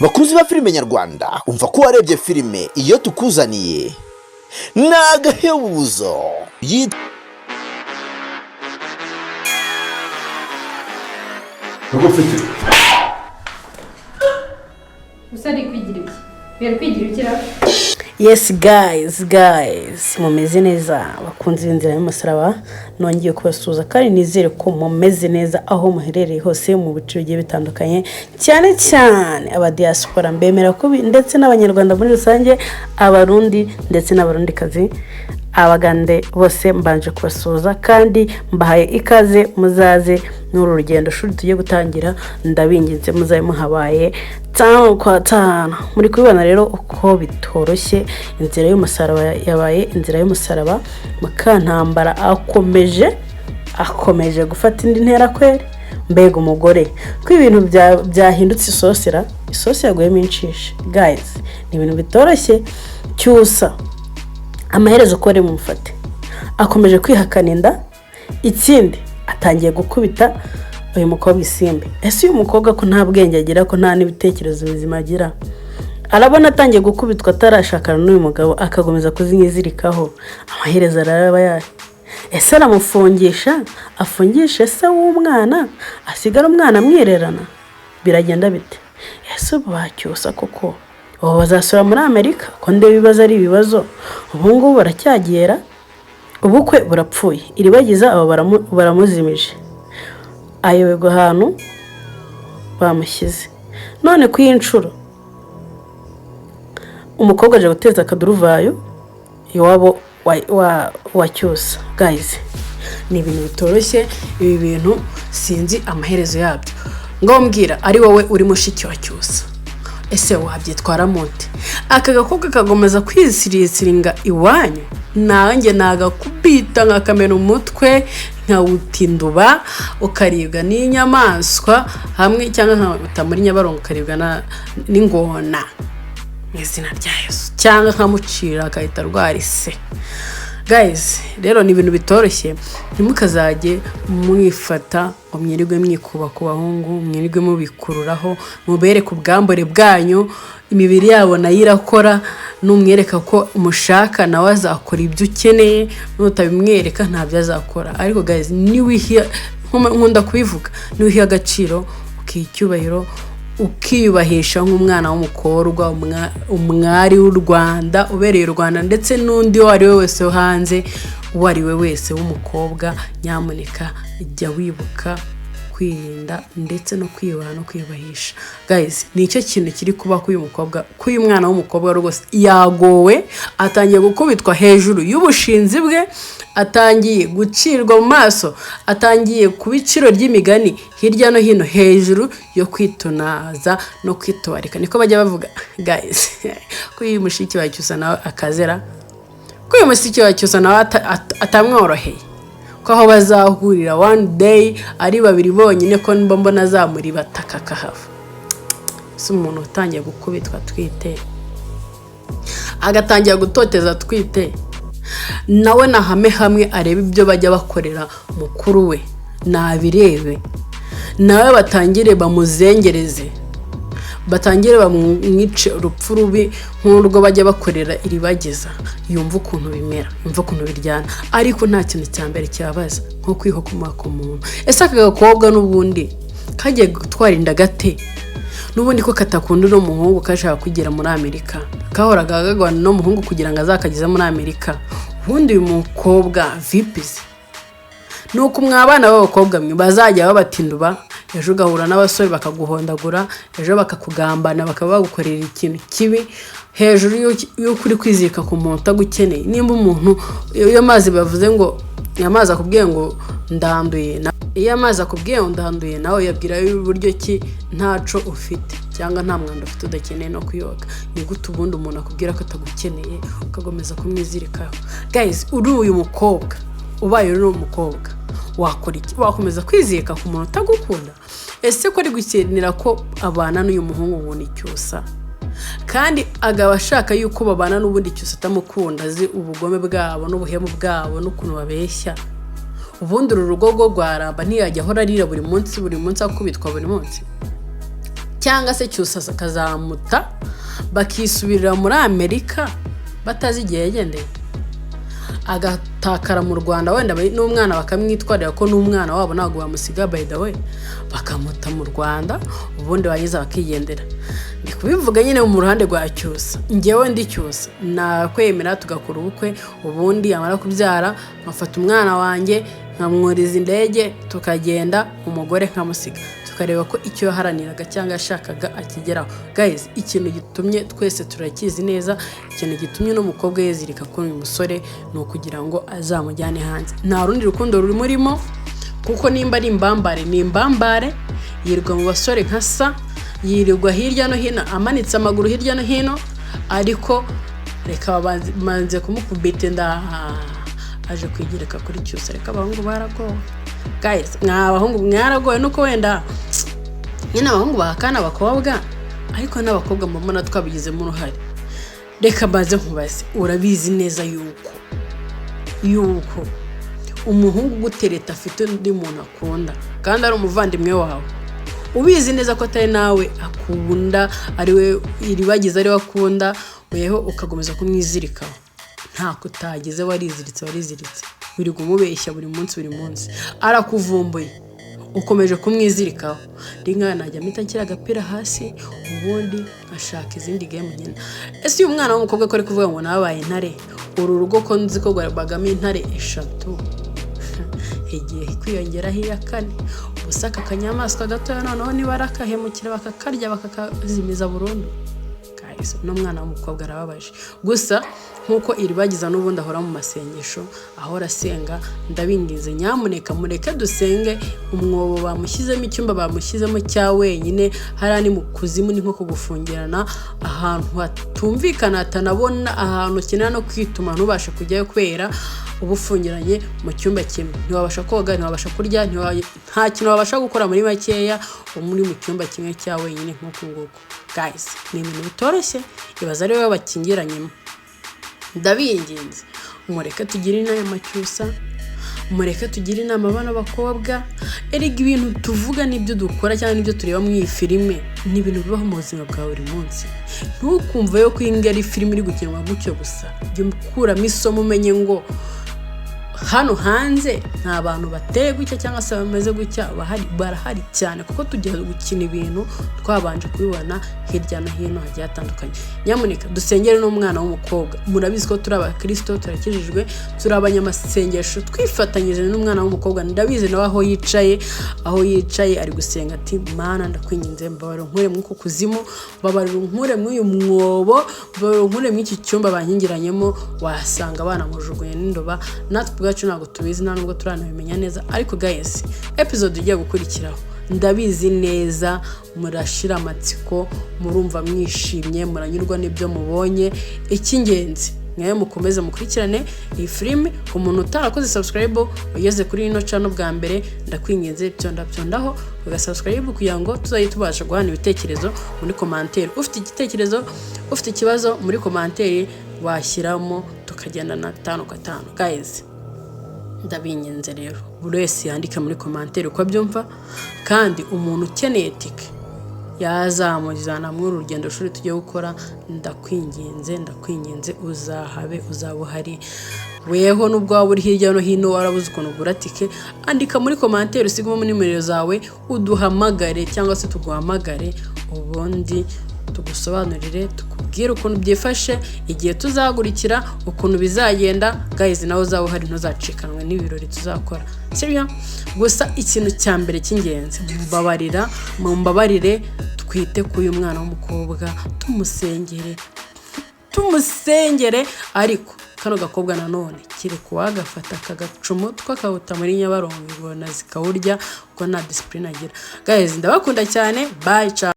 Bakunzi ba filime nyarwanda, umva ko warebye filime iyo tukuzaniye ni agahebuzo. Nubwo mfite Gusa ari kwigira iki? Bari kwigira iki ra? Yes guys, guys, mumeze neza? Bakunze inzira y'umusaraba, nongeye kubasuhuza kandi nizere ko mumeze neza aho muherereye hose mu bice bigiye bitandukanye, cyane cyane aba diaspora mbemera kubi, ndetse n'Abanyarwanda muri rusange, Abarundi ndetse n'Abarundikazi, Abagande bose mbanje kubasuhuza kandi mbahaye ikaze. Muzaze n'uru rugendo shuri tugiye gutangira, ndabinginze muzabe muhabaye tanu kwa tanu. Muri kubibona rero uko bitoroshye, inzira y'umusaraba yabaye inzira y'umusaraba. Mukantambara akomeje gufata indi ntera kweri. Mbega umugore, ko ibintu byahindutse isosera, isosi yaguyemo inshishi. Guys, ni ibintu bitoroshye. Cyusa amaherezo ko ari mumufate, akomeje kwihakana inda. Ikindi, atangiye gukubita uyu mukobwa isimbi. Ese uyu mukobwa ko nta bwenge agira, ko nta n'ibitekerezo bizima agira, arabona atangiye gukubitwa atarashakana n'uyu mugabo, akakomeza kuzinyizirikaho, amaherezo araba yayo? Ese aramufungisha, afungishe se w'umwana, asigara umwana amwirerana? Biragenda bite? Ese ubu bacyusa koko ubu bazasura muri Amerika? Ko ndeba ibibazo ari ibibazo, ubu ngubu baracyagera, ubukwe burapfuye, Iribagiza aba baramuzimije, ayoberwa ahantu bamushyize. None ku y'inshuro umukobwa aje guteza akaduruvayo iwabo wa Cyusa. Guys, ni ibintu bitoroshye ibi bintu, sinzi amaherezo yabyo. Ngo mbwira, ari wowe uri mushiki wa Cyusa, ese wabyitwaramo ute? Aka gakobwa kagomeza kwisirisiringa iwanyu, nanjye nagakubita nkakamena umutwe, nkawutinduba ukaribwa n'inyamaswa hamwe, cyangwa nkawuta muri Nyabarongo ukaribwa n'ingona mu izina rya Yesu, cyangwa nkamucira agahita arwara ise. Guys, rero ni ibintu bitoroshye. Ntimukazajye mwifata ngo mwirirwe mwikuba ku bahungu, mwirirwe mubikururaho, mubereke ubwambure bwanyu. Imibiri yabo nayo irakora. Numwereka ko umushaka, nawe azakora ibyo ukeneye, nutabimwereka ntabyo azakora. Ariko guys, niwiha, nkunda kubivuga, niwiha agaciro, ukiha icyubahiro, ukiyubahisha nk'umwana w'umukobwa, umwari w'u Rwanda ubereye u Rwanda ndetse n'undi uwo ari we wese wo hanze, uwo ari we wese w'umukobwa, nyamuneka jya wibuka kwirinda ndetse no kwiyubaha no kwiyubahisha. Guys, ni icyo kintu kiri kuba k'uyu mukobwa, k'uyu mwana w'umukobwa. Rwose yagowe, atangiye gukubitwa hejuru y'ubushinzi bwe, atangiye gucirwa mu maso, atangiye kuba iciro ry'imigani hirya no hino, hejuru yo kwitunaza no kwitobarika, niko bajya bavuga. Guys, ko uyu mushiki wa Cyusa nawe akazera, ko uyu mushiki wa Cyusa nawe atamworoheye, ko aho bazahurira one day ari babiri bonyine, ko mba mbona azamuribata kakahava. Si umuntu utangiye gukubitwa atwite, agatangira gutoteza atwite, nawe nahame hamwe arebe ibyo bajya bakorera mukuru we, nabirebe nawe, batangire bamuzengereze, batangire bamwice urupfu rubi nk'urwo bajya bakorera Iribagiza, yumva ukuntu bimera, yumva ukuntu biryana. Ariko nta kintu cya mbere cyabaza nko kwihokoma ku muntu. Ese aka gakobwa n'ubundi kagiye gutwara inda gate, n'ubundi ko katakunda uno muhungu, kashaka kugera muri Amerika, kahoraga kagwana n'uno muhungu kugira ngo azakageze muri Amerika? Ubundi uyu mukobwa vipizi ni uku. Mwa bana b'abakobwa mwe, bazajya babatinduba, ejo ugahura n'abasore bakaguhondagura, ejo bakakugambana, bakaba bagukorera ikintu kibi hejuru y'uko uri kwizirika ku muntu utagukeneye. Nimba umuntu, iyo amazi bavuze ngo amazi akubwiye ngo ndanduye, iyo amazi akubwiye ngo ndanduye, nawe uyabwira uburyo ki ntaco ufite cyangwa nta mwanda ufite, udakeneye no kuyoga. Ni gute ubundi umuntu akubwira ko atagukeneye ugakomeza kumwizirikaho? Guys, uri uyu mukobwa, ubaye uri umukobwa wakora iki? Wakomeza kwizirika ku muntu utagukunda? Ese ko ari gukenera ko abana n'uyu muhungu ngo ni Cyusa, kandi agaba ashaka yuko babana, n'ubundi Cyusa atamukunda, azi ubugome bwabo n'ubuhemu bwabo n'ukuntu babeshya, ubundi uru rugo rwo rwaramba? Ntiyajya ahora arira buri munsi, buri munsi akubitwa buri munsi? Cyangwa se Cyusa akazamuta, bakisubirira muri Amerika batazi igihe yagendeye, agatakara mu Rwanda, wenda n'umwana bakamwitwarira, ko n'umwana wabo ntabwo bamusiga, by the way, bakamuta mu Rwanda, ubundi barangiza bakigendera. Ndi kubivuga nyine mu ruhande rwa Cyusa. Ngewe ndi Cyusa, nakwemera tugakora ubukwe, ubundi yamara kubyara nkafata umwana wanjye nkamwuriza indege tukagenda, umugore nkamusiga, tukareba ko icyo yaharaniraga cyangwa yashakaga akigeraho. Guys, ikintu gitumye, twese turakizi neza, ikintu gitumye uno mukobwa yizirika kuri uyu musore ni ukugira ngo azamujyane hanze. Nta rundi rukundo rurimo, kuko nimba ari imbambare ni imbambare, yirirwa mu basore nka sa, yirirwa hirya no hino amanitse amaguru hirya no hino. Ariko reka bamanze kumukubita inda, aje kwigereka kuri Cyusa. Reka, abahungu baragowe guys, mwa abahungu mwaragowe. Nuko wenda nyine abahungu bahakana abakobwa, ariko n'abakobwa mbona twabigizemo uruhare. Reka mbaze nkubaze, urabizi neza yuko umuhungu ugutereta afite undi muntu akunda kandi ari umuvandimwe wawe, ubizi neza ko atari nawe akunda, ari we Iribagiza ari we akunda, weho ukakomeza kumwizirikaho? Ntako utagize, wariziritse, wariziritse, wirirwa umubeshya buri munsi buri munsi, arakuvumbuye, ukomeje kumwizirikaho. Rinka najya mpita nshyira agapira hasi, ubundi nkashaka izindi game nyine. Ese uyu mwana w'umukobwa ko ari kuvuga ngo nabaye intare, uru rugo ko nzi ko rwabagamo intare eshatu, igiye kwiyongeraho iya kane? Ubusa aka kanyamaswa gatoya noneho niba arakahemukira bakakarya bakakazimiza burundu. Guys, uno mwana w'umukobwa arababaje. Gusa nk'uko Iribagiza n'ubundi ahora mu masengesho, ahora asenga, ndabinginze nyamuneka mureke dusenge. Umwobo bamushyizemo, icyumba bamushyizemo cya wenyine hariya ni mu kuzimu, ni nko kugufungirana ahantu hatumvikana, hatanabona, ahantu ukenera no kwituma ntubashe kujyayo kubera uba ufungiranye mu cyumba kimwe. Ntiwabasha koga, ntiwabasha kurya, nta kintu wabasha gukora. Muri makeya uba muri mu cyumba kimwe cya wenyine nk'uku nguku. Guys, ni ibintu bitoroshye. Ibaza ari wowe bakingiranyemo. Ndabinginze mureke tugire inama Cyusa, mureke tugire inama bano bakobwa. Erega ibintu tuvuga n'ibyo dukora cyangwa n'ibyo tureba mu iyi filime ni ibintu bibaho mu buzima bwa buri munsi. Ntukumve yo ko iyi ngiyi ari filime iri gukinwa gutyo gusa. Jya ukuramo isomo, umenye ngo hano hanze nta bantu bateye gutya cyangwa se bameze gutya bahari, barahari cyane, kuko tujya gukina ibintu twabanje kubibona hirya no hino hagiye hatandukanye. Nyamuneka dusengere n'umwana w'umukobwa. Murabizi ko turi abakirisito, turakijijwe, turi abanyamasengesho. Twifatanyije n'umwana w'umukobwa. Ndabizi nawe aho yicaye ari gusenga ati: "Mana, ndakwinginze, mbabarira unkure muri uku kuzimu, mbabarira unkure muri uyu mwobo, mbabarira unkure muri iki cyumba bankingiranyemo." Wasanga banamujugunye n'indoba, natwe ubwacu ntabwo tubizi, nta nubwo turanabimenya neza. Ariko guys, episode igiye gukurikiraho ndabizi neza murashira amatsiko, murumva mwishimye, muranyurwa n'ibyo mubonye. Icy'ingenzi mwewe mukomeze mukurikirane iyi filime. Umuntu utarakoze subscribe, ugeze kuri ino channel bwa mbere, ndakwinginze byonda byondaho ugasubscribe kugira ngo tuzajye tubasha guhana ibitekerezo muri commentaire. Ufite igitekerezo, ufite ikibazo, muri commentaire washyiramo tukagendana tanu gatanu. Guys, ndabinginze rero buri wese yandike muri commentaire uko abyumva. Kandi umuntu ukeneye tike yazamujyana muri uru rugendo shuri tugiye gukora, ndakwinginze, ndakwinginze, uzahabe, uzaba uhari. Weho nubwo waba uri hirya no hino warabuze ukuntu ugura tike, andika muri commentaire, usigemo nimero zawe, uduhamagare cyangwa se tuguhamagare, ubundi tugusobanurire, tukubwire ukuntu byifashe, igihe tuzahagurukira, ukuntu bizagenda. Guys, nawe uzaba uhari, ntuzacikanwe n'ibirori tuzakora, sibyo? Gusa ikintu cya mbere cy'ingenzi, mbabarira, mumbabarire twite kuri uyu mwana w'umukobwa, tumusengere, tumusengere. Ariko kano gakobwa nanone kiri kuwagafata kagaca umutwe akawuta muri Nyabarongo, ingona zikawurya, kuko nta discipline agira. Guys, ndabakunda cyane. Bye, ciao.